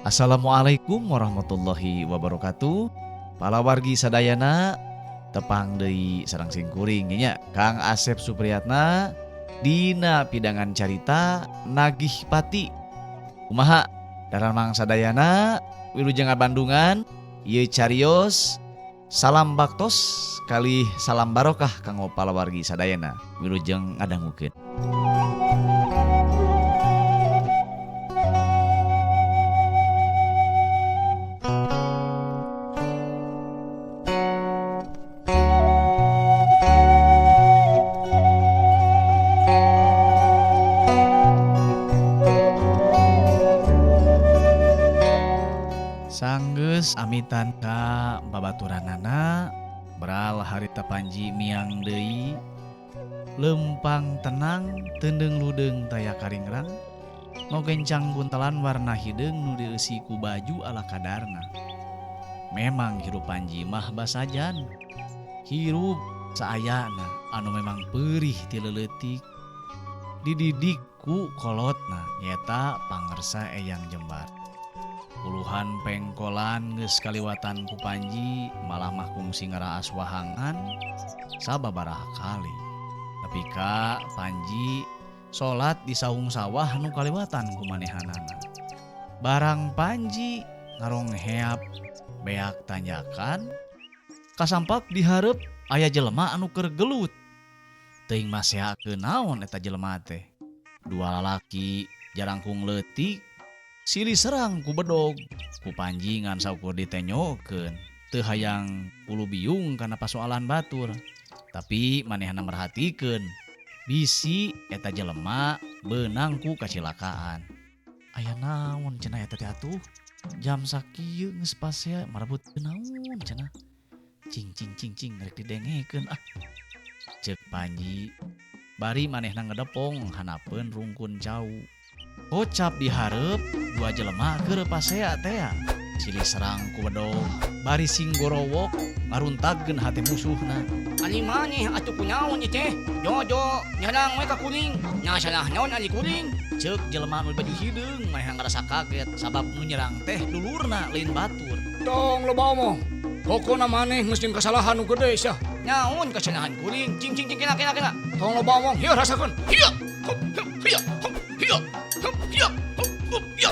Assalamualaikum warahmatullahi wabarakatuh. Palawargi sadayana tepang deui sareng simkuring nya Kang Asep Supriyatna dina pidangan carita Nagih Pati. Kumaha daramang sadayana wilujeng Bandungan ieu carios salam baktos kalih salam barokah kanggo palawargi sadayana wilujeng ngadangukeun. Sanggeus amitan ka babaturanana beral harita Panji miang deui lempang tenang teundeng ludeung taya karingrang ngogencang buntelan warna hideung nu dieusi ku baju ala kadarna. Memang hirup Panji mah basajan hirup saayana anu memang perih ti leuletik dididik ku kolotna nyeta pangersa Eyang Jembar. Puluhan pengkolan geus kaliwatan ku Panji malah mah kungsi ngaraas wahangan sababaraha kali. Tapi ka Panji salat di saung sawah nu kaliwatan ku manehanana. Barang Panji ngarongheap beak tanjakan kasampak dihareup aya jelema anu keur gelut. Teuing maseakeun naon eta jelema teh. Dua lalaki jarangkung leutik silih serang ku bedog ku Panji ngan saukur ditenyokeun teu hayang ulu biung kana pasoalan batur. Tapi manehna merhatikeun bisi eta jelema beunang ku kacilakaan. Aya naon cenah eta teh atuh? Jam sakieu geus pasea marebut naon cenah? Cing cing cing cing rek didengekeun ah. Ceuk Panji bari manehna ngedepong hanapeun rungkun cau. Kocap dihareup dua jelema keur pasea tea. Silih serang ku bedog bari sing gorowok ngaruntagkeun hate musuhna. Ari maneh atuh kunaon ieu teh? Jojo nyerang we ka kuring. Nya salah naon ari kuring? Ceuk jelema nu baju hideung manehna ngarasa kaget sabab nu nyerang teh dulurna lain batur. Tong loba omong. Pokona maneh geus jeung kasalahan nu gede sia. Naon kasalahan kuring? Cing cing cing kena kena kena. Tong loba omong, hieu rasakeun. Hieu. Hup hup hieu hup hieu hup hieu hup hup hieu.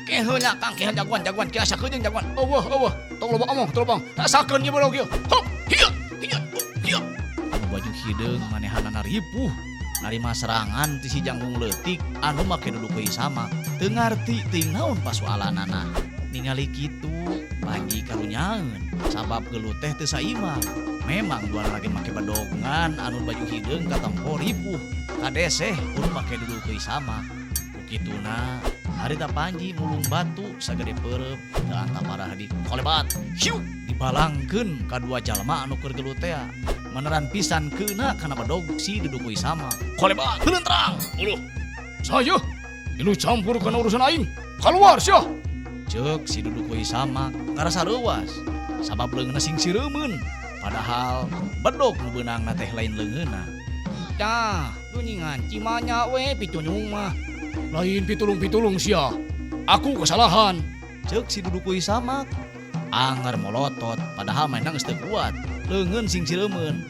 Keheula Kang, keheula jagoan jagoan kira sakeun jagoan. Eueuh eueuh, tong loba omong, tong loba omong. Rasakeun ieu bedog ieu. Hup hieu hieu hup hieu. Anu baju hideung manehanana ripuh narima serangan ti si jangkung leutik anu make duduk deui sama. Teu ngarti teuing naon pasoalanana. Ningali kitu Panji karunyaeun sabab gelut teh teu saimbang. Memang dua lagi make bedongan anu baju hideung katempo ripuh kadeseh kudu make duduk deui sama. Ku kituna harita Panji mulung batu sagede peureub teu antaparah di kolebat. Hiu dibalangkeun ka dua jalma anu keur gelut tea. Meneran pisan keuna kana bedog si duduk deui sama. Kolebat heuleun terang. Uluh. Saya ilu campur kana urusan aing. Kaluar sia. Ceuk si duduk deui sama ngarasa reuas sabab leungeunna sing sireumeun. Padahal bedog nu beunangna teh lain leungeunna. Tah, duningan cimanya we pitulung mah. Lain pitulung-pitulung sia. Aku kesalahan. Ceuk si duduk deui sama. Anger molotot padahal manehna geus teu kuat. Leungeun sing sireumeun.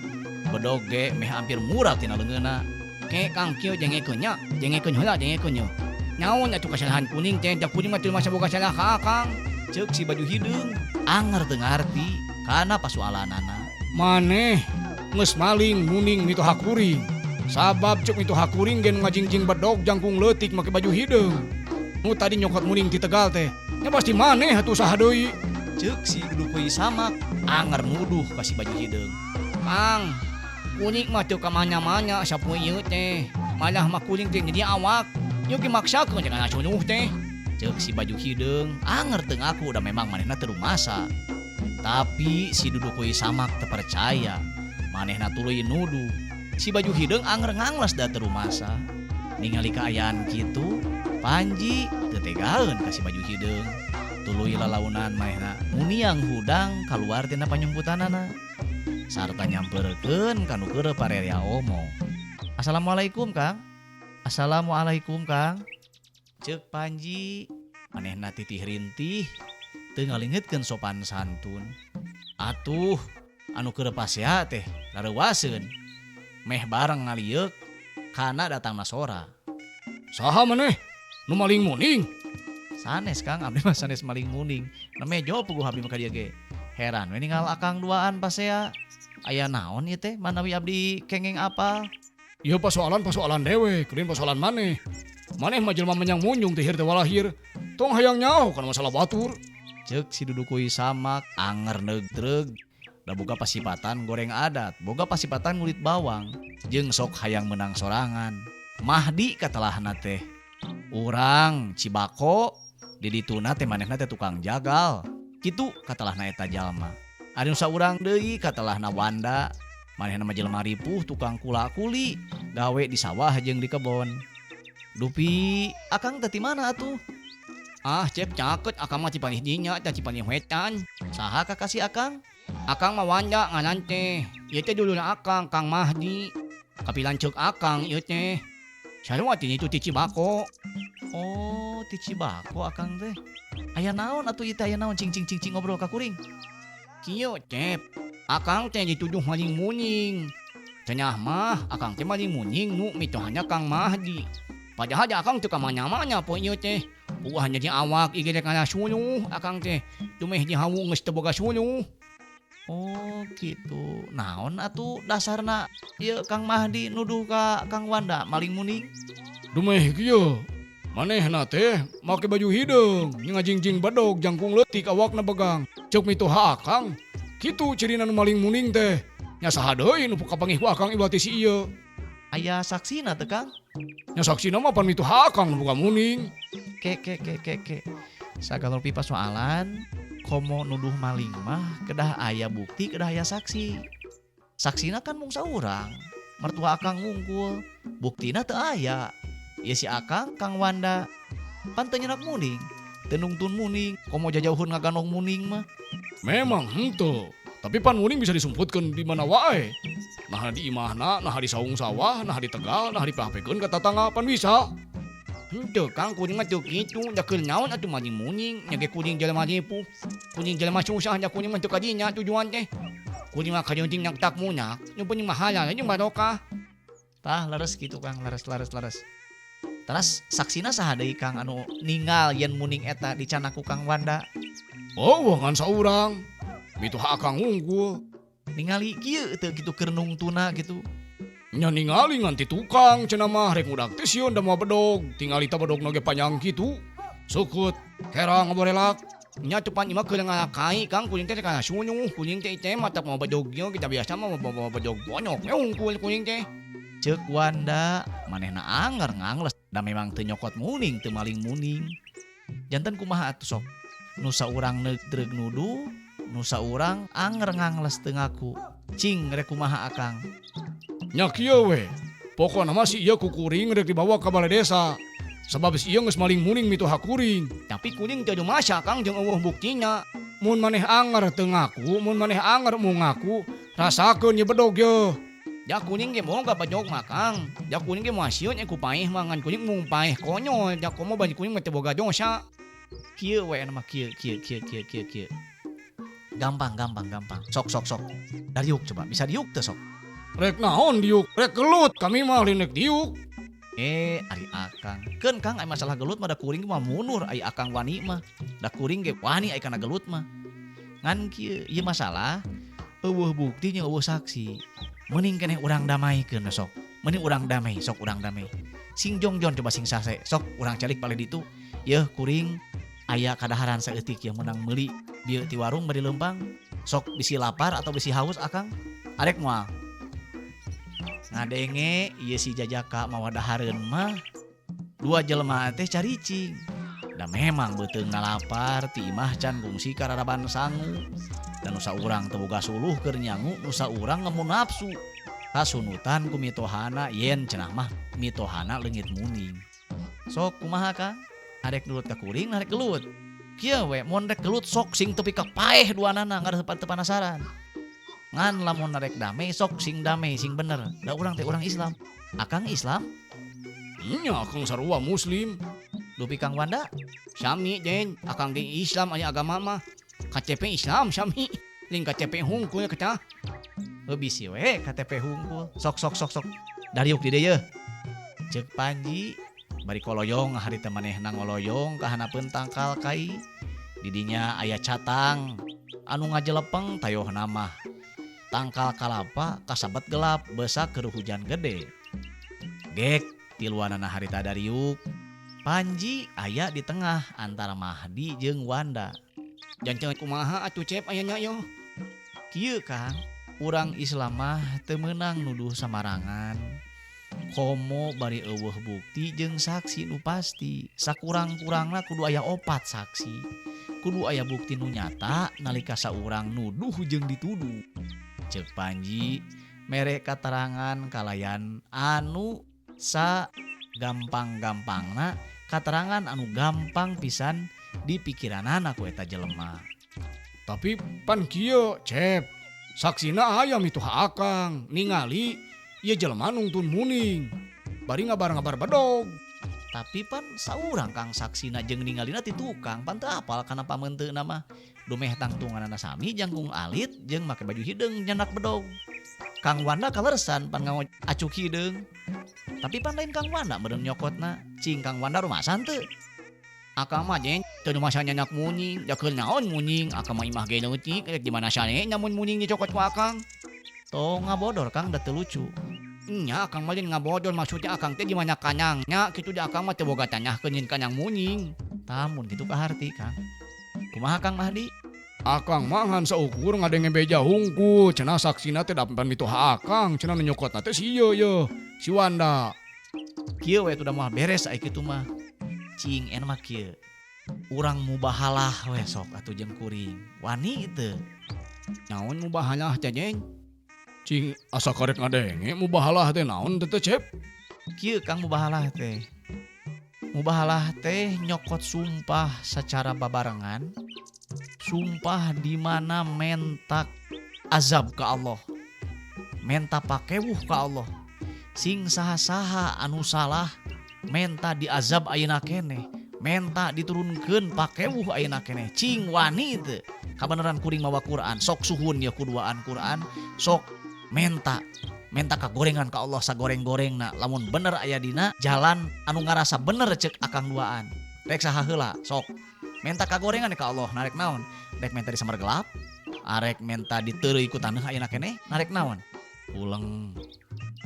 Bedog ge meh hampir murah tina leungeunna. Ke Kang kieu dengekeun nya, dengekeun heula dengekeun nya. Naon atuh kasalahan kuning teh, da kuring mah teu masa boga salah ka Akang. Ceuk si baju hideung anger teu ngarti kana pasualanana. Maneh geus maling muning mitoha kuring. Sabab ceuk mitoha kuring ge nu ngajingjing bedog jangkung leutik make baju hideung. Nu tadi nyokot muning ti Tegal teh. Nya pasti maneh atuh saha deui. Ceuk si duduk deui samak anger nuduh ka si baju hideung. Kang, kuring mah teu ka mana-mana sapoe ieu teh. Malah mah kuring teh jadi awak. Ieu ge maksakeun kana sunuh teh. Ceuk si baju hideung anger teu ngaku da memang manehna teu rumasa. Tapi si duduk deui samak teu percaya. Manehna tuluy nuduh. Si baju hideung anger ngangles da teu rumasa. Ningali kaayaan kitu, Panji teu tegaeun ka si baju hideung. Tuluy lalaunan manehna muniang hudang kaluar tina panyumputanana. Sarta nyamperkeun ka nu keur parerea omong. Assalamualaikum Kang. Assalamualaikum Kang. Ceuk Panji. Manehna titih rintih teu ngalingetkeun sopan santun. Atuh anu keur pasea teh rareuwaseun. Meh bareng ngalieuk kana datangna sora. Saha maneh? Nu maling muning? Sanes Kang, abdi mah sanes maling muning. Nemejo puguh abdi mah ka dieu ge. Heran we ningal akang duaan pasea. Aya naon ieu teh manawi abdi kengeng apal? Ieu pasoalan-pasoalan dewek, lain pasoalan maneh. Maneh mah jelema menyang munyung teh teh walahir. Tong hayang nyaho kana masalah batur. Ceuk si dudukui samak anger neugdreug. Da boga pasipatan goreng adat, boga pasipatan ngulit bawang, jeung sok hayang menang sorangan. Mahdi katelahna teh. Urang Cibako di dituna teh manehna teh tukang jagal. Kitu katelahna eta jalma. Ari nu saurang deui katelahna Wanda. Manehna mah jelema ripuh tukang kula-kuli, gawe di sawah jeung di kebon. Dupi akang teh ti mana atuh? Ah, cep caket akang mah Cipanih dinya teh Cipanih wetan. Saha kakasih akang? Akang mah Wanda ngaran teh. Ieu teh dulurna akang Kang Mahdi. Kapilanceuk akang ieu teh. Sarua ti ditu ti Cibako. Oh, ti Cibako akang teh. Aya naon atuh ieu teh aya naon cing cing cing cing ngobrol ka kuring. Kieu cep. Akang teh dituduh maling muning. Cenah mah akang teh maling muning nu mitohana Kang Mahdi. Padahal da akang teu ka mana-mana poe ieu teh. Puguh jadi awak ieu ge kana suluh akang teh. Dumeh dihawu geus teu boga suluh. Oh gitu. Naon atuh dasarna ieu Kang Mahdi nuduh ka Kang Wanda maling muning? Dumeh kieu. Manehna teh make baju hideung, ngajingjing bedog jangkung leutik awakna begang. Ceuk mitoha akang. Kitu cirina nu maling muning teh. Nya saha deui nu kapanggih ku akang iwati si ieu. Aya saksina teu Kang? Nya saksina mah pan mitoha akang nu boga muning. Ke ke ke ke ke. Sagala rupi pasoalan komo nuduh maling mah kedah aya bukti kedah aya saksi. Saksina kan mung saurang. Mertua akang ngungkul, buktina teu aya. Ieu si akang Kang Wanda pan teu nyenak muning, teu nungtun muning, komo jajauheun ngagandong muning mah. Memang henteu, tapi pan muning bisa disumputkeun di mana wae. Nah di imahna, nah di saung sawah, nah di tegal, nah dipapekeun ka tatangga pan bisa. Henteu Kang, kuring mah teu kitu, da keur naon atuh maling muning, nya ge kuring jelema ripuh. Kuring jelema susah, da kuring mah teu ka dinya tujuan teh. Kuring mah kajeunting nak tak munak, nu penting mah halal jeung barokah. Tah leres kitu Kang, leres leres leres. Teras saksina saha deui Kang anu ningal yen muning eta dicanak ku Kang Wanda? Oh, ngan saurang. Mitoha akang unggul. Ningali kieu teu kitu keur nungtuna kitu. Nya ningali ngan ti tukang cenah mah rek ngudak teh sieun da moal bedog. Tingali ta bedogna ge panjang kitu. Seukeut, kera ngaborelak. Nya teu pan imah keur ngalakai Kang, kuring teh kana sunyuh, kuring teh teh mata moal bedog ieu kita biasa mah bawa bedog bonyok we unggul kuring teh. Ceuk Wanda, manehna anger ngangles da memang teu nyokot muning teu maling muning. Janten kumaha atuh sok? Nu saurang neugdreug nuduh, nu saurang anger ngangles teu ngaku. Cing rek kumaha akang? Nya kieu we. Pokona mah si ieu ku kuring rek dibawa ka balai desa. Sabab si ieu geus maling muning mitoha kuring. Tapi kuring teu dumasa Kang jeung eueuh buktina. Mun maneh anger teu ngaku, mun maneh anger mau ngaku, rasakeun ye bedog ye. Da kuring ge boga bedog mah Kang. Da kuring ge moal sieun ku paeh mah ngan kuring mung paeh konyol. Da komo bari kuring mah teu boga dosa. Kieu we mah kieu kieu kieu kieu kieu kieu. Gampang gampang gampang. Sok sok sok. Dariuk coba, bisa diuk teu sok? Rek naon diuk? Rek gelut kami mah lain rek diuk. Ari akang. Keun Kang aya masalah gelut mah da kuring mah mundur ai akang wani mah. Da kuring ge wani ai kana gelut mah. Ngan kieu ieu masalah eueuh bukti jeung eueuh saksi. Mending keneh urang damaikeun sok. Mending urang damai, sok urang damai. Sing jongjon coba sing sase, sok urang calik palih ditu. Yeuh kuring aya kadaharan saeutik yeuh meunang meuli bieu ti warung bari leumpang. Sok bisi lapar atau bisi haus akang. Arek moal. Ngadenge ieu si jajaka mawa dahareun mah dua jelema teh caricing. Da memang beuteung ngalapar ti imah can gungsi kararaban sangu. Da nu saurang teu boga suluh keur nyangu, nu saurang ngemu nafsu. Kasunutan ku mitohana yen cenah mah mitohana leungit muning. Sok kumaha Kang? Arek nurut ka kuring arek gelut. Kieu we mun rek gelut sok sing tepi ka paeh duanana ngarep teu panasaran. Ngan lamun rek damai sok sing damai sing bener. Da urang teh urang Islam. Akang Islam? Nya akang sarua muslim. Dupi Kang Wanda? Sami Jen, akang ge Islam aya agama mah. KTP Islam sami. Lain KTP hungkul kita. Heuh bisi we KTP hungkul. Sok sok sok sok. Dariuk di dieu. Ceuk Panji bari koloyong harita manehna ngoloyong ka hanapeun tangkal kai. Didinya aya catang anu ngajelepeng tayohna mah. Tangkal kalapa kasabet gelap beusa keur hujan gede. Gek tiluanana harita dariuk. Panji aya di tengah antara Mahdi jeung Wanda. Janten kumaha atuh Cep aya nya yo. Kieu Kang, urang Islam mah teu meunang nuduh samarangan. Komo bari eueuh bukti jeung saksi nu pasti. Sakurang-kurangna kudu aya 4 saksi. Kudu aya bukti nu nyata nalika saurang nuduh jeung dituduh. Ceuk Panji mere katerangan kalayan anu sa gampang-gampangna, katerangan anu gampang pisan di pikiranana ku eta jelema. Tapi pan kieu Cep, saksina aya mituha akang ningali ieu jelema nungtun muning bari ngabar-ngabar bedog. Tapi pan saurang Kang saksina jeung ningalina ti tukang pan teu apal kana pamenteuna mah. Dumeh tangtunganana sami jangkung alit jeung make baju hideung nyandak bedog. Kang Wanda kalersan pan ngawo acuk hideung. Tapi pan lain Kang Wanda meureun nyokotna. Cing Kang Wanda rumasan teu? Akang mah Jen teu rumasa nyandak muning, da keur naon muning? Akang mah imah ge leutik rek di mana sane namun muning dicokot ku akang. Tong ngabodor Kang da teu lucu. Nya akang mah lain ngabodor, maksudnya akang teh di mana kanyangnya kitu da akang mah teu boga tanah keur nyieun kanyang muning. Tamun kitu kaharti Kang. Kumaha Kang Mahdi? Akang mah ngan saukur ngadenge beja hungkul, cenah saksina teh da pan mituha akang, cenah nu nyokotna teh si ieu yeuh, si Wanda. Kieu we tuh da moal beres ai kitu mah. Cing en mah kieu. Urang mubahalah we sok atuh jeung kuring. Wani teu? Naon mubahalah teh Jeng? Cing asa karek ngadenge mubahalah teh naon teh Cep? Kieu Kang mubahalah teh. Mubahalah teh nyokot sumpah secara babarengan. Sumpah di mana mentak azab ke Allah. Menta pakewuh ka Allah. Sing saha-saha anu salah menta diazab ayeuna keneh, menta diturunkeun pakewuh ayeuna keneh. Cing wani teu? Kabeneran kuring mawa Quran, sok suhun ye kuduaan Quran, sok menta kagorengan ka Allah sagoreng-gorengna. Lamun bener aya dina jalan anu ngarasa bener ceuk akang duaan. Rek saha heula sok menta kagorengan ka Allah, narek naon? Rek menta disambar gelap, arek menta diteureuy ku taneuh ayeuna keneh, narek naon? Huleng.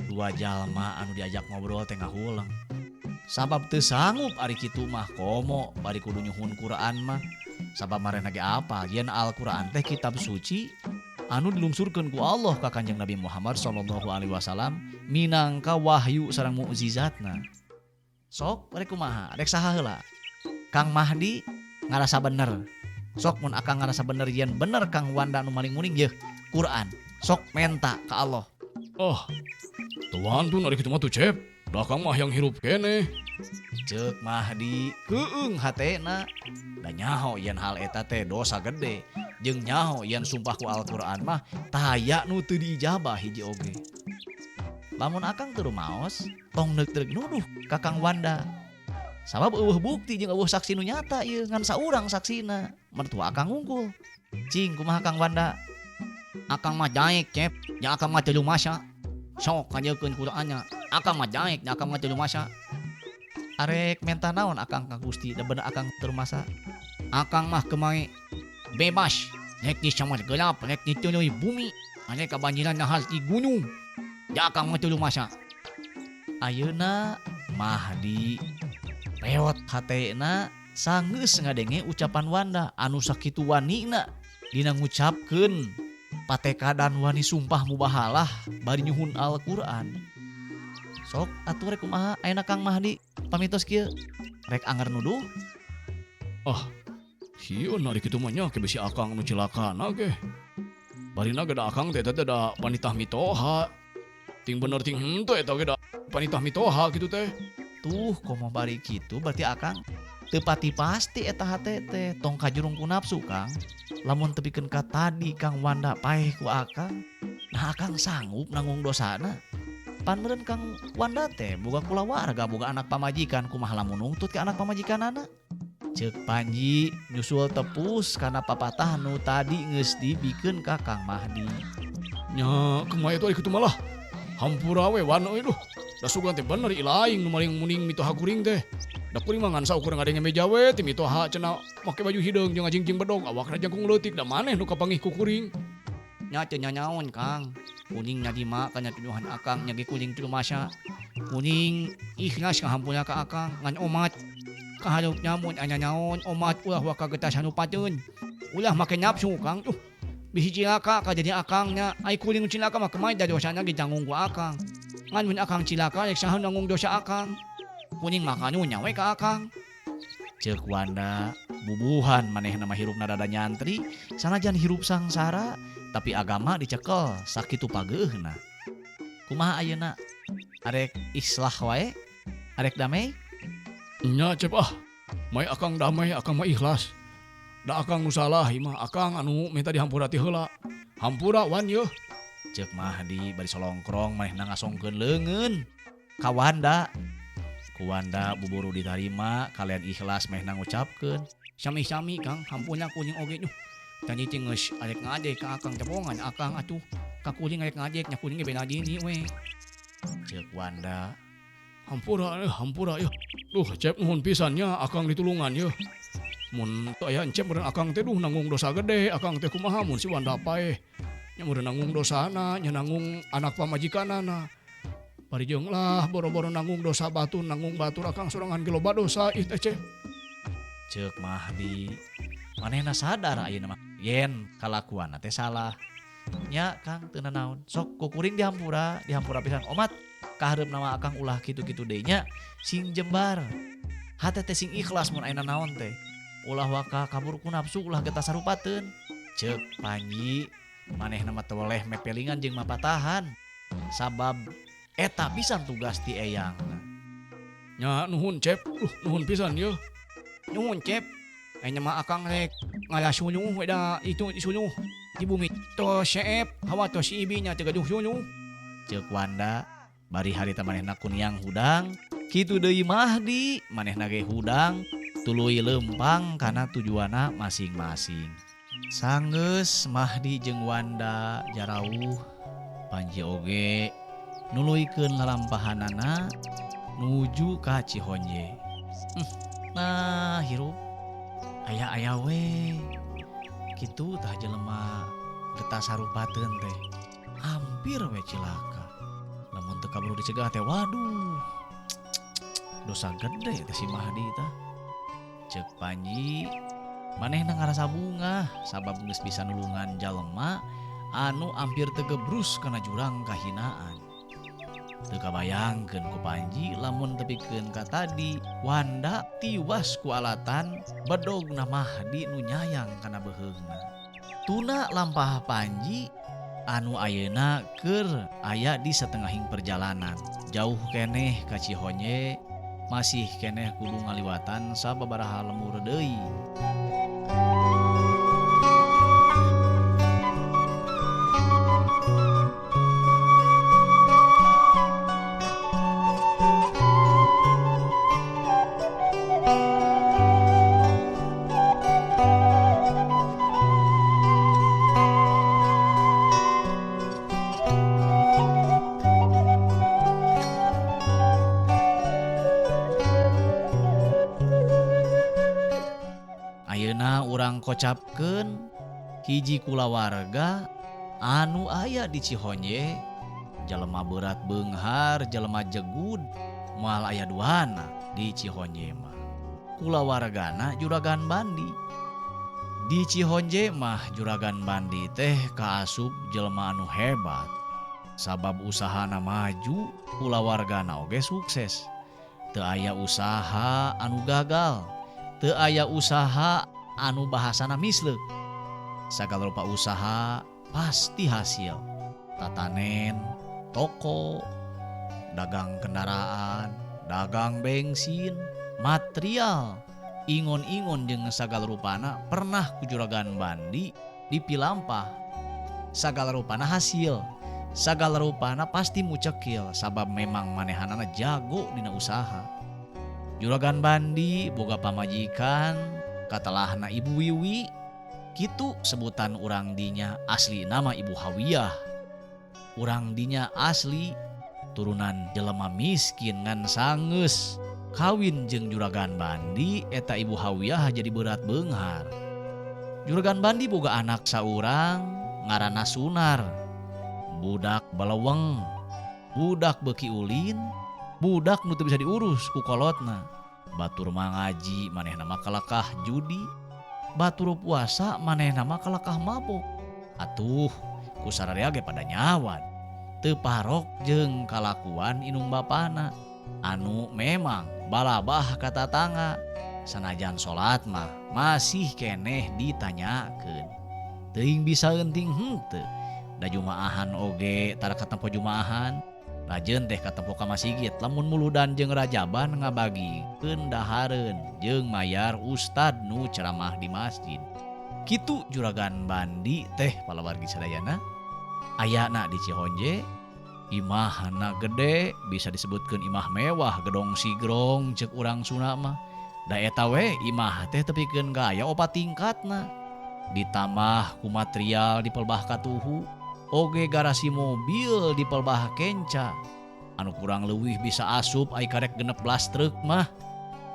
Dua jalma anu diajak ngobrol teh ngahuleng. Sabab teu sanggup ari kitu mah komo bari kudu nyuhun Quran mah. Sabab marehna ge apa? Yen Al-Quran teh kitab suci anu dilungsurkeun ku Allah ka Kanjeng Nabi Muhammad sallallahu alaihi wasallam minangka wahyu sareng mukjizatna. Sok rek kumaha? Rek saha heula? Kang Mahdi ngarasa bener. Sok mun akang ngarasa bener yen bener Kang Wanda nu maling-muning yeuh Quran. Sok menta ka Allah. Oh, tuan tuh ari kitu mah tuh Cep. Da akang mah yang hirup keneh. Ceuk Mahdi keung hatena. Da nyaho yen hal eta teh dosa gede. Jeung nyaho yen sumpah ku Al-Qur'an mah taya nu teu diijabah hiji oge. Lamun akang teu rumaos, tong neuk-neuk nuduh ka Kang Wanda. Sabab eueuh bukti jeung eueuh saksi nu nyata ieu ngan saurang saksina. Mertua akang ngungkul. Cing kumaha Kang Wanda? Akang mah daek Cep, nya akang mah teu lumasa. Sok kajeukkeun Qur'annya. Akang mah daek, nya akang mah teu lumasa. Arek menta naon akang ka Gusti da bener akang teu lumasa? Akang mah kemae bebas, rek disamar gelap, rek dituluy bumi, arek kabanjiran nahar di gunung. Ya akang mah teu lumasa. Ayeuna Mahdi peot hatena sanggeus ngadenge ucapan Wanda anu sakitu wanina dina ngucapkeun patekadan wani sumpah mubahalah bari nyuhun Al-Qur'an. Sok atuh rek kumaha ayeuna Kang Mahdi pamitos kieu? Rek anger nuduh? Ah, sieun ari kitu mah nya ke bisi akang nu cilakana ge. Barina ge da akang teh eta teh da panitah mitoha. Ting bener ting henteu eta ge da panitah mitoha kitu teh. Tuh komo bari kitu berarti akang teu pati-pasti eta hate teh tong kajurung ku nafsu Kang. Lamun tepikeun ka tadi Kang Wanda paeh ku akang, nah akang sanggup nanggung dosana. Pan meureun Kang Wanda teh boga kulawarga, boga anak pamajikan, kumaha lamun nungtut ka anak pamajikanana? Ceuk Panji nyusul tepus kana papatah nu tadi geus dibikeun ka Kang Mahdi. Nya kumaha itu ari kitu mah lah. Hampura we wan euy duh. Da sugan teh bener ilaing nu maling muning mitoha kuring teh. Da kuring mah ngan saukur ngadenge meja we ti mitoha cenah make baju hideung jeung ngajingjing bedog awakna jangkung leutik da maneh nu kapanggih ku kuring. Nya teu nyanyaon Kang. Kuring narima kana tuduhan akang nya ge kuring teu rumasa. Kuring ikhlas ngahampura ka akang ngan omat. Kaharupna mun aya nanaon omat ulah waka getas hanupateun. Ulah make nafsu Kang tuh. Bisi cilaka ka jadi akang nya ai kuring nu cilaka mah kumaha da dosana ge tanggung ku akang. Ngan mun akang cilaka rek saha nanggung dosa akang. Kuring mah kanunya we ka akang. Ceuk Wanda, bubuhan manehna mah hirupna rada nyantri, sanajan hirup sangsara tapi agama dicekel sakitu pageuhna. Kumaha ayeuna? Arek islah wae? Arek damai? Nya Cep ah, mai akang damai akang mah ikhlas. Da akang nu salah ieu mah akang anu minta dihampura ti heula. Hampura wan yeuh. Ceuk Mahdi bari solongkrong manehna ngasongkeun leungeun ka Wanda. Ku Wanda buburu ditarima kalian ikhlas manehna ngucapkeun. Sami-sami Kang, hampura kuring oge duh. Tadi teh geus arek ngadek ka akang tebongan akang atuh. Ka kuring arek ngadek nya kuring ge bela diri we. Ceuk Wanda. Hampura euy, hampura yeuh. Duh Cep nuhun pisan nya akang ditulungan yeuh. Mun teu aya Encep meureun akang teh duh nanggung dosa gede, akang teh kumaha mun si Wanda paeh. Nya meureun nanggung dosana, nya nanggung anak pamajikanana. Bari jeung lah boro-boro nanggung dosa batur, nanggung batur akang sorangan ge loba dosa ih teh Cep. Ceuk Mahdi, manehna sadar ayeuna mah yen kalakuanna teh salah. Nya Kang teu nanaon, sok ku kuring dihampura, dihampura pisan omat. Kaharepna mah akang ulah kitu-kitu deui nya, sing jembar. Hate teh sing ikhlas mun aya nanaon teh. Ulah waka kabur ku nafsu ulah getas sarupateun. Ceuk Panji, manehna mah teu weleh mepelingan jeung mapatahan. Sabab eta pisan tugas ti eyangna. Nya nuhun Cep, nuhun pisan yeuh. Nuhun Cep. Ayeuna mah akang rek ngalah suluh we da itu suluh di bumi tos seep hawa tos si ibi nya teu gaduh suluh. Ceuk Wanda bari harita manehna kuniang hudang, kitu deui Mahdi manehna ge hudang tuluy leumpang kana tujuanna masing-masing. Sanggeus Mahdi jeung Wanda jarauh, Panji oge nuluykeun lalampahanana nuju ka Cihonje. Nah hirup aya-aya we kitu tah jelema getas sarupateun teh hampir we cilaka. Lamun teu kaburu dicegah teh waduh dosa gede teh si Mahdi tah. Ceuk Panji manehna ngarasa bungah sabab geus bisa nulungan jalema anu hampir tegebrus kana jurang kahinaan. Teu kabayangkeun ku Panji lamun tepikeun ka tadi Wanda tiwas ku alatan bedogna Mahdi nu nyayang kana beuheungna. Tuna lampah Panji anu ayeuna keur aya di satengahing perjalanan. Jauh keneh ka Cihonje, masih keneh kudu ngaliwatan sababaraha lemur deui. Ayeuna urang kocapkeun hiji kulawarga anu aya di Cihonje, jelema berat beunghar, jelema jegud, moal aya duana di Cihonje mah. Kulawargana Juragan Bandi. Di Cihonje mah Juragan Bandi teh kaasup jelema anu hebat. Sabab usahana maju, kulawargana oge sukses. Teu aya usaha anu gagal, teu aya usaha anu bahasana misleuk. Sagala rupa usaha pasti hasil. Tatanen, toko, dagang kendaraan, dagang bensin, material, ingon-ingon jeung sagala rupana pernah ku Juragan Bandi dipilampah. Sagala rupana hasil. Sagala rupana pasti mucekil sabab memang manehanana jago dina usaha. Juragan Bandi boga pamajikan katelahna Ibu Wiwi. Kitu sebutan urang dinya asli nama Ibu Hawiyah. Urang dinya asli turunan jelema miskin ngan sangeus kawin jeung Juragan Bandi eta Ibu Hawiyah jadi berat beunghar. Juragan Bandi boga anak saurang ngaranna Sunar. Budak baleweng, budak beuki ulin, budak nu teu bisa diurus ku kolotna. Batur mangaji manehna mah kalakah judi, batur puasa manehna mah kalakah mabok. Atuh ku sararea ge pada nyawan. Teu parok jeung kalakuan indung bapana anu memang balabah ka tatangga. Sanajan salat mah masih keneh ditanyakeun. Teuing bisa euntting henteu. Da jumaahan oge tara katempo jumaahan. Rajeun teh katempo ka masigit lamun muludan jeung rajaban ngabagikeun dahareun jeung mayar ustad nu ceramah di masjid. Kitu Juragan Bandi teh palawargi sadayana. Ayana di Cihonje, imahna gede bisa disebutkeun imah mewah gedong sigrong ceuk urang Sunda mah. Da eta we imah teh tepikeun ka aya opat tingkatna. Ditambah ku material dipelbah katuhu, oge garasi mobil dipelbah kenca. Anu kurang leuwih bisa asup ai karek 16 truk mah.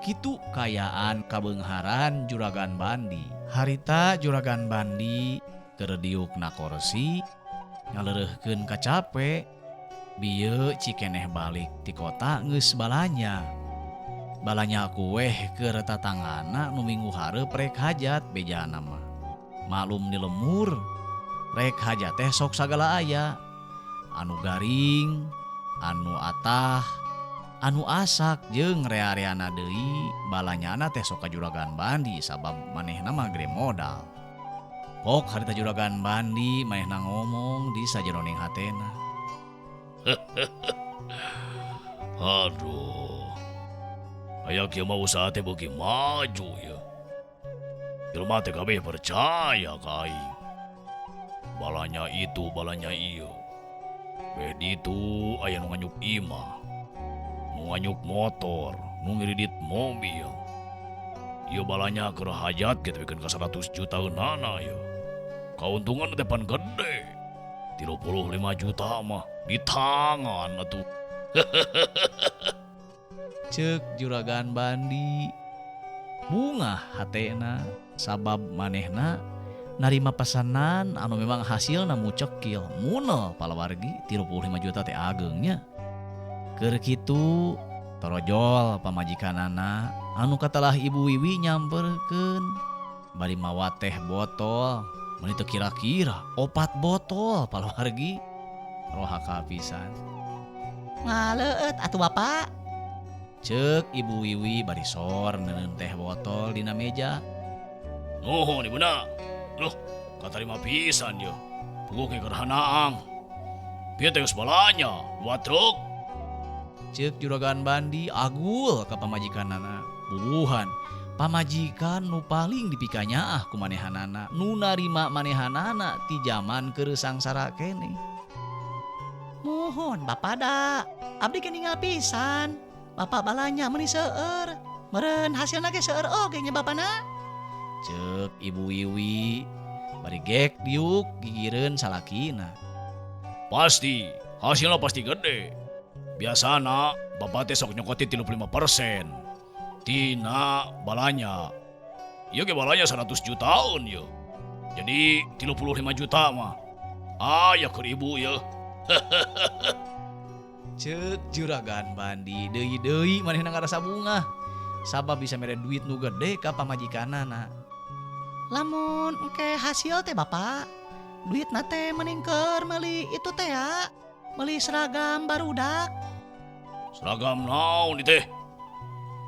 Kitu kayaan kabeungharan Juragan Bandi. Harita Juragan Bandi keur diuk na korsi ngaleureuhkeun kacape. Bieu cikeneh balik ti kota geus balanya. Balanya kueh keur tatanggana nu minggu hareup rek hajat bejana mah. Maklum di lemur, rek hajat teh sok sagala aya. Anu garing, anu atah, anu asak jeung rea-reana deui balanyana teh sok ka Juragan Bandi sabab manehna mah gede modal. Pok harita Juragan Bandi manehna ngomong di sajeroning hatena. Aduh. Aya kieu mah usaha teh beuki maju ya. Jelema teh kabeh percaya ka aing. Balanya itu, balanya ieu. Beh ditu aya nu nganyuk imah, nu nganyuk motor, nu ngiridit mobil. Ieu balanya keur hajat ge tepikeun ka 100 jutaeunana ieu. Kauntungan teh pan gede. 35 juta mah di tangan atuh. Ceuk Juragan Bandi bungah hatena sabab manehna narima pesanan anu memang hasilna mucekil munel palawargi 35 juta teh ageungnya. Keur kitu torojol pamajikanana anu katalah Ibu Wiwi nyamperkeun bari mawa teh botol meuni teu kira-kira 4 botol palawargi rohaka pisan. Ngaleueut atuh Bapak. Ceuk Ibu Wiwi bari sor neuneun teh botol dina meja. Nuhun Ibuna. Loh, katarima pisan ye. Puguh ge keur hanaang. Pieu teh geus balanya, 2 truk. Ceuk Juragan Bandi agul ka pamajikanana. Bubuhan pamajikan nu paling dipikanyaah ku manehanana, nu narima manehanana ti jaman keur sangsara keneh. Muhun Bapak da, abdi ge ninggal pisan. Bapak balanya meuni seueur, meureun hasilna ge seueur oge nya bapana. Ceuk Ibu Wiwi bari gek diuk gigireun salakina. Pasti, hasilna pasti gede. Biasana bapak teh sok nyokoti 35% tina balanya. Ieu ge balanya 100 jutaan ieu. Jadi 35 juta mah. Aya keur ibu ieu. Ceuk Juragan Bandi deui-deui manehna ngarasa bungah sabab bisa mere duit nu gede ka pamajikanana. Lamun engke hasil teh Bapak, duitna teh mending keur meuli itu teh ya, meuli seragam barudak. Seragam naon ieu teh?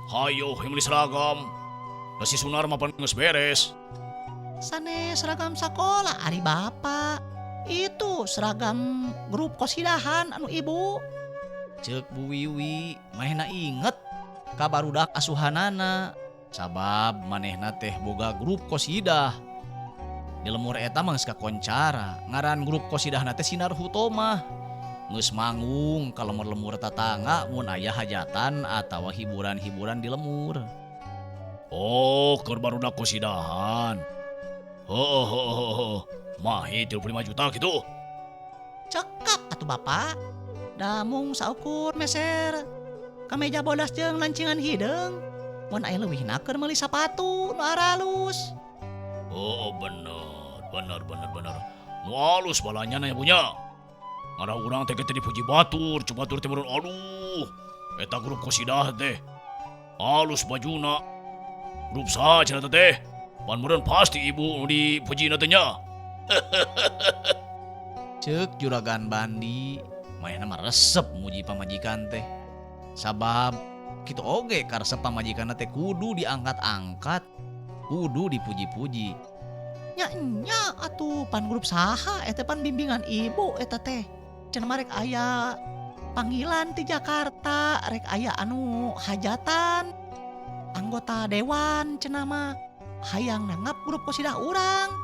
Hayo meuli seragam. Da si Sunar mah pan geus beres. Sane seragam sakola ari Bapak. Itu seragam grup kosidahan anu ibu. Ceuk Bu Wiwi manehna inget ka barudak asuhanana sabab manehna teh boga grup kosidah. Di lemur eta mah geus kakoncara ngaran grup kosidahna teh Sinar Hutomah. Geus manggung ka lemur-lemur tatangga mun aya hajatan atawa hiburan-hiburan di lemur. Oh, keur barudak kosidahan. Heeh heeh heeh. Mahi 35 juta gitu. Cekap atuh Bapak. Da mung saukur meser kameja bodas jeung lancingan hideung. Mun aya leuwihna keur meuli sapatu nu aralus. Oh, bener, bener, bener, bener. Nu alus balanya nya punya. Ngarah urang teh teh dipuji batur, cek batur teh meureun aduh. Eta grup kosidah teh. Alus bajuna. Grup saha cenah teh? Pan meureun pasti ibu nu dipujina teh nya. Cek Juragan Bandi, manehna mah resep muji pamajikan teh. Sabab kitu oge karesep pamajikanna teh kudu diangkat-angkat, kudu dipuji-puji. Nya nya atuh pan grup saha eta pan bimbingan ibu eta teh. Cenah mah rek aya panggilan ti Jakarta, rek aya anu hajatan. Anggota dewan cenah mah hayang nanggap grup kosidah urang.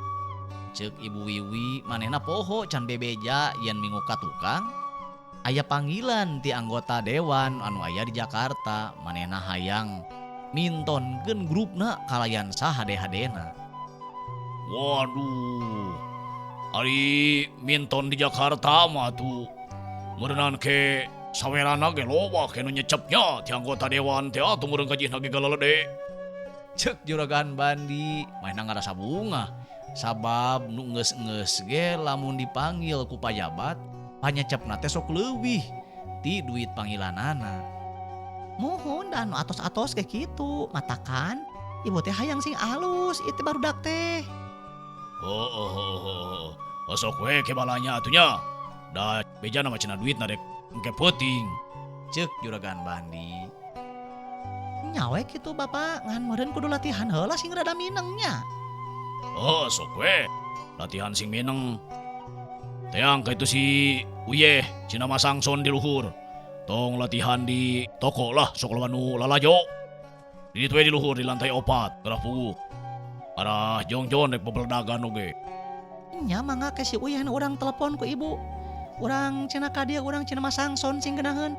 Cek Ibu Wiwi manehna poho can bebeja yen minggu ka tukang aya panggilan ti anggota dewan anu aya di Jakarta, manehna hayang mintonkeun grupna kalayan sahade-hadena. Waduh. Ari minton di Jakarta mah tuh meureunan ke sawerana ge loba ke nu nyecepnya ti anggota dewan teh atuh meureun gajihna ge galalede. Cek Juragan Bandi manehna ngarasa bungah sabab nu geus-geus ge lamun dipanggil ku pajabat panyecepna teh sok leuwih ti duit panggilanana. Muhun da nu atos-atos ge kitu, matakan ibu teh hayang sing alus ieu barudak teh. Heeh heeh heeh. Sok we ke balanya atuh nya. Da bejana mah cenah duitna rek engke peuting. Cek Juragan Bandi. Nya we kitu Bapak, ngan meureun kudu latihan heula sing rada mineng nya. Oh, sok we. Latihan sing mineng. Teang ka itu si Uyeh cenah masang sound di luhur. Tong latihan di toko lah sok loba nu lalajo. Di ditu we di luhur di lantai 4 gerah puguh. Arah jongjon rek bebeledagan oge. Nya mangga ke si Uyeh nu urang telepon ku ibu. Urang cenah ka dieu urang cenah masang sound sing geunaheun.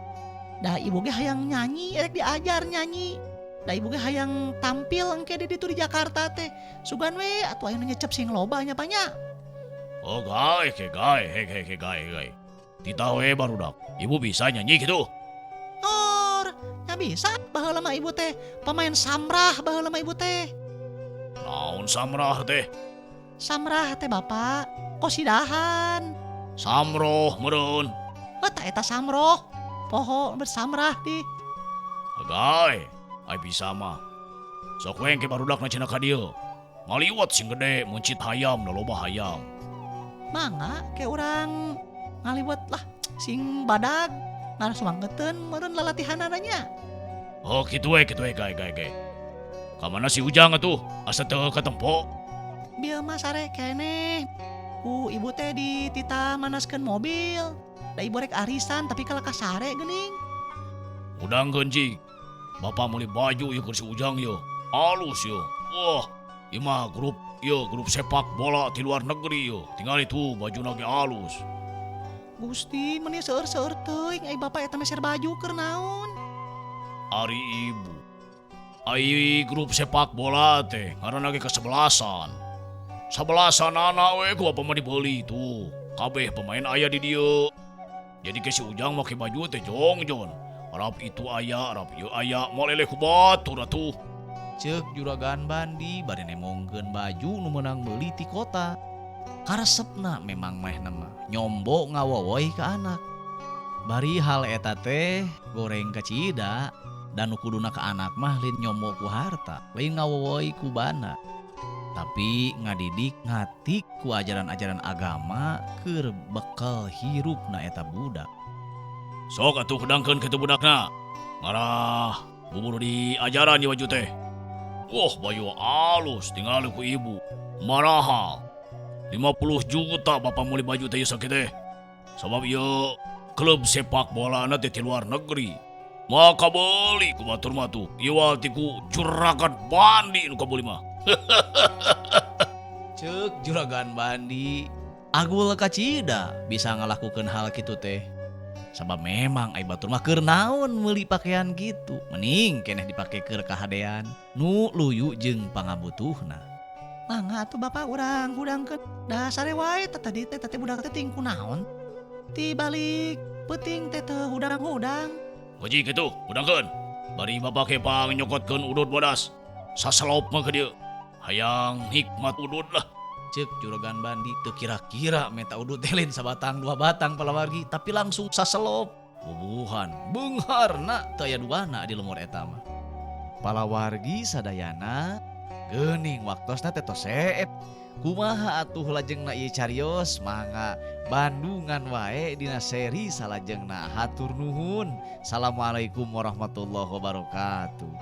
Da ibu ge hayang nyanyi rek diajar nyanyi. Da ibu ge hayang tampil engke di ditu di Jakarta teh. Sugan we atuh aya nu nyecep sing loba nya Pak nya. Oh gae ke gae he he he gae gae. Titah we barudak. Ibu bisa nyanyi gitu. Tor, nya bisa baheula mah ibu teh pemain samrah baheula mah ibu teh. Naon samrah teh? Samrah teh Bapak, kosidahan. Samroh meureun. Oh, tak eta samroh. Poho bersamrah di. Gae, ai bisa mah. Sok we engke barudakna cenah ka dieu. Ngaliwat sing gede meuncit hayam da loba hayam. Mangga ke urang ngaliwat lah sing badag ngarasumanggeteun meureun lalatihanana nya. Oh kitu we kitu we gae gae gae. Ka mana si Ujang atuh? Asa teu katempo. Bieu mah sare keneh. Ku ibu teh dititah manaskeun mobil. Da ibu rek arisan tapi kalah ka sare geuning. Udangkeun cik. Bapak meuli baju ieu keur si Ujang ieu. Alus ieu. Wah, ieu mah grup ieu grup sepak bola ti luar negeri ieu. Tingali tuh bajuna ge alus. Gusti meuni seueur-seueur teuing ai bapak eta meser baju keur naon? Ari ibu. Ai grup sepak bola teh ngaranna ge kesebelasan. Sebelasanana we ku bapak mah dibeli tuh. Kabeh pemain aya di dieu. Jadi ke si Ujang make baju teh jongjon. Arab itu aya, Arab ieu aya, moal eleh ku batur atuh. Cek Juragan Bandi bari nemongkeun baju nu meunang meuli ti kota. Karesepna memang manehna mah nyombo ngawowoy ka anak. Bari hal eta teh goreng kacida dan nu kuduna ka anak mah lain nyombo ku harta, lain ngawowoy ku bana. Tapi ngadidik ngatik ku ajaran-ajaran agama keur bekal hirupna eta budak. Sok atuh hudangkeun kitu budakna. Ngarah bubur di ajaran ieu baju teh. Wah, baju alus tingali ku ibu. Marahal. 50 juta bapak meuli baju teh ieu sakitu teh. Sabab ieu klub sepak bola na teh ti luar negeri. Maka beli ku batur mah tuh. Ieu ti ku Juragan Bandi nu kabeuli mah. Cek Juragan Bandi, agul kacida bisa ngalakukeun hal kitu teh. Sabab memang ai batur mah keur naon meuli pakaian kitu, mending keneh dipake keur kahadean nu luyu jeung pangabutuhna. Mangga atuh Bapak urang hudangkeun da sare wae teh tadi teh teh budak teh ting kunaon. Ti balik peuting teh teu hudang-hudang. Haji kitu, hudangkeun. Bari bapak kepang nyokotkeun udud bodas. Saselop mah ka dieu. Hayang nikmat udud lah. Cek juragan Bandi teu kira-kira meta udud teh lain sabatang dua batang palawargi, tapi langsung saselop. Bubuhan beungharna teu aya duana di lembur eta mah. Palawargi sadayana geuning waktosna teh tos seep. Kumaha atuh lajengna ieu carios, mangga bandungan wae dina seri salajengna. Hatur nuhun. Assalamualaikum warahmatullahi wabarakatuh.